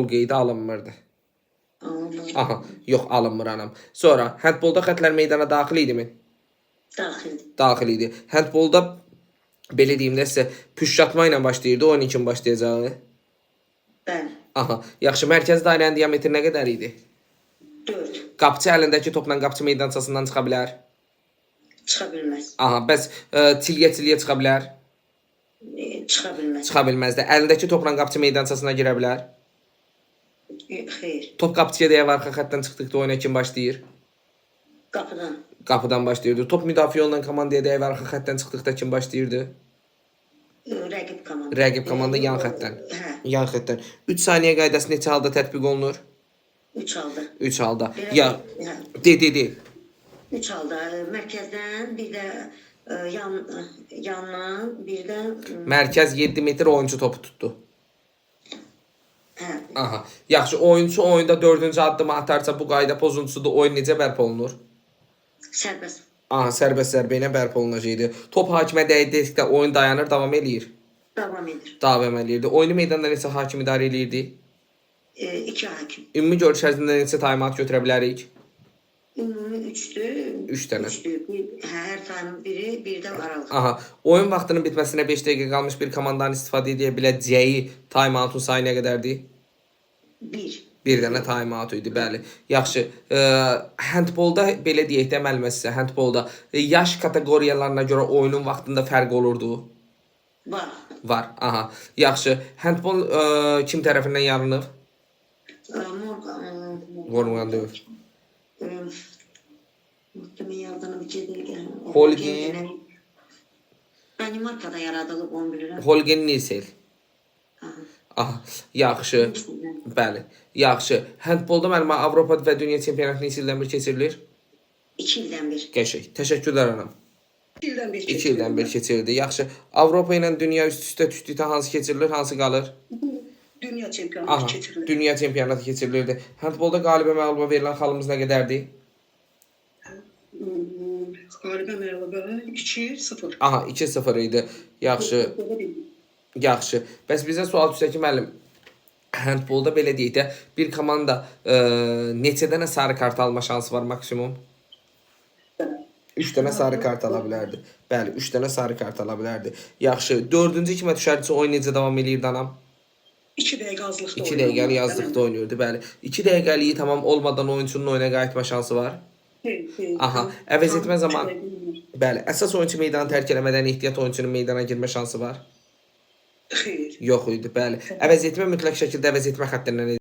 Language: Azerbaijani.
qeydə alınmırdı. Alınmır. Aha, yox alınmır anam. Sonra handbolda xətlər meydana daxil idimi? Daxildir. Daxil idi. Handbolda belə deyim də sizə püşkatma ilə başlayırdı, oyun kim başlayacağı. Bəli. Aha, yaxşı, mərkəzi dairənin diametri nə qədər idi? 4. Qapçı əlindəki topla qapçı meydançasından çıxa bilər. Çıxa bilməz. Aha, bəs tilyə-tilyə çıxa bilər? Çıxa bilməz. Çıxa bilməzdi. Əlindəki topla qapçı meydançasına girə bilər. Xeyr. Top qapçıya dəyib arxa xəttdən çıxdıqda oyuna kim başlayır? Qapıdan. Qapıdan başlayırdı. Top müdafiə olunan komandaya dəyib arxa xəttdən çıxdıqda kim başlayırdı? Rəqib komanda. Rəqib komanda yan xəttdən. Hə. Yan xəttdən. 3 saniyə qaydası neçə halda tətbiq olunur? 3 halda. 3 halda. Belə Ya hə. de de de. 3 halda. Mərkəzdən, bir də yan yandan, bir də Mərkəz 7 metr oyunçu topu tutdu. hə. Aha. Yaxşı, oyunçu oyunda 4-cü addımı atarsa bu qayda pozuntusudur. Oyun necə bərpa olunur? Sərbəst. Aha, sərbəst zərbə ilə bərpa olunacaqdı. Top hakimə dəydikdə oyun dayanır, davam eləyir. Davam edir. Davam eləyirdi. Oyunu meydanda neçə hakim idarə eləyirdi? 2 hakim. Ümumi görüş ərzində neçə taymat götürə bilərik? Ümumi 3-dür. 3 dənə. 3-dür. Hə, hər time biri, bir də aralıq. Aha, oyun vaxtının bitməsinə 5 dəqiqə qalmış bir komandanın istifadə edə biləcəyi time-outun sayı nə qədərdir? 1. Bir dənə time-out idi, bəli. Yaxşı, handbolda belə deyək də müəllimə sizə, handbolda yaş kateqoriyalarına görə oyunun vaxtında fərq olurdu. Var. Var. Aha. Yaxşı. Handbol kim tərəfindən yaranıb? Morgan. Morgan deyil. Kimin yaradığını bir şey. Holgin. Danimarkada yaradılıb, onu bilirəm. Holger Nielsen. Aha. Aha, yaxşı. Bəli. Yaxşı. Handbolda müəllimə Avropa və dünya çempionatı neçə ildən bir keçirilir? 2 ildən bir. Qəşəng. Təşəkkürlər anam. 2 ildən bir 2 ildən bir keçirildi. Yaxşı. Avropa ilə dünya üst-üstə düşdükdə hansı keçirilir, hansı qalır? Dünya çempionatı Aha, keçirilir. dünya çempionatı keçirilirdi. Handbolda qalibə məğluba verilən xalımız nə qədərdir? Qalibə məğlubə 2-0. Aha, 2-0 idi. Yaxşı. Yaxşı. Bəs bizə sual düşsə ki, müəllim, handbolda belə deyək də, bir komanda neçə dənə sarı kart alma şansı var maksimum? 3 dənə sarı kart ala bilərdi. Bəli, 3 dənə sarı kart ala bilərdi. Yaxşı, 4-cü kimə düşərdisə oyun necə davam eləyirdi anam? 2 dəqiqə azlıqda 2 dəqiqəlik azlıqda oynayırdı, bəli. 2 dəqiqəliyi tamam olmadan oyunçunun oyuna qayıtma şansı var. Aha, əvəz etmə zaman. Bəli, əsas oyunçu meydanı tərk eləmədən ehtiyat oyunçunun meydana girmə şansı var. Xeyr. Yox idi, bəli. Əvəz etmə mütləq şəkildə əvəz etmə xəttindən